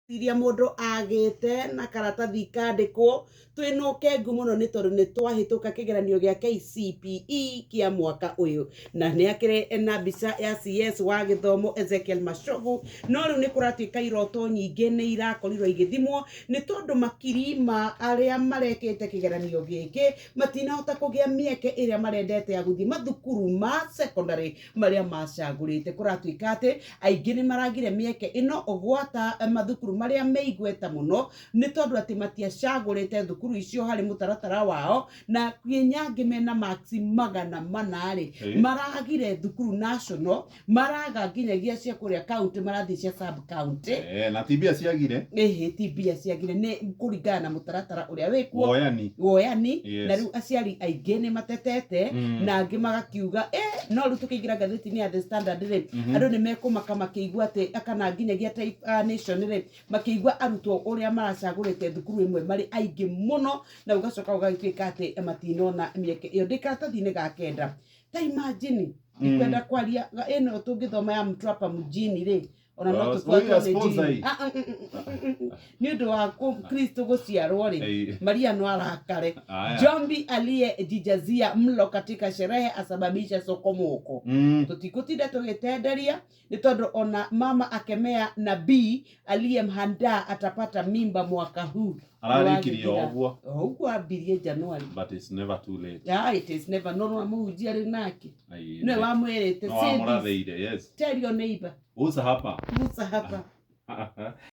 Iria mũndũ agĩte na karatathi kandĩkwo. Twĩna ũkengu mũno nĩ tondũ nĩ twahĩtũka kĩgeranio gĩa KCPE kĩa mwaka ũyũ, na nĩ akĩrĩ na mbica ya CS wa gĩthomo Ezekiel Machogu. No rĩu nĩ kũratuĩka iroto nyingĩ nĩ irakorirwo igĩthimwo nĩ tondũ makiri ma arĩa marekĩte kĩgeranio gĩkĩ matinahota kũgĩa mĩeke ĩrĩa marendete ya gũthiĩ mathukuru ma secondary marĩa macagũrĩte. Kũratuĩka atĩ aingĩ nĩ maragire mĩeke ĩno gwata mathukuru marĩa me igweta mũno nĩ tondũ atĩ matiacagũrĩte thukuru icio harĩ mũtaratara wao, na nginya angĩ mena marks 400 rĩ, maragire thukuru national, maraga nginyagia cia kũrĩa county, marathiĩ cia sub county. Eh, na ti mbia ciagire. Ĩhĩ, ti mbia ciagire, nĩ kũringana na mũtaratara ũrĩa wĩkuo. Woyani. Woyani. Na rĩu aciari aingĩ nĩ matetete, na angĩ magakiuga no rĩu tũkĩingĩra ngathĩti-inĩ ya The Standard rĩ, andũ nĩ mekũmaka makĩigua atĩ kana nginyagia Taifa Nation rĩ, makĩigua arutwo ũrĩa maracagũrĩte thukuru ĩmwe marĩ aingĩ mũno, na ũgacoka ũgagĩtuĩka atĩ matinona mĩeke ĩyo. Ndĩ karatathi-inĩ ga kenda, ta imagine, ndikwenda kwaria ĩno tũngĩthoma ya Mtwapa mjini rĩ, ona no Well, tũbuatwo we are nĩ sponsor njini. hii. Ah, nĩ ũndũ wa Kristo gũciarwo rĩ, Maria no arakare. Aya. Jombi aliyejijazia mlo katika sherehe asababisha sokomoko. Tũtikũtinda tũgĩtenderia nĩ tondũ ona mama akemea nabii aliyemhandaa atapata mimba mwaka huu. Ararĩkirie o ũguo. O ũguo ambirie January. But it's never too late. Yeah, it is never. No no mũhunjia rĩ nake Ai, nĩwe wamwĩrĩte, no "Say this, wamũrathĩire, yes. tell your neighbor." Usa hapa. Musa hapa.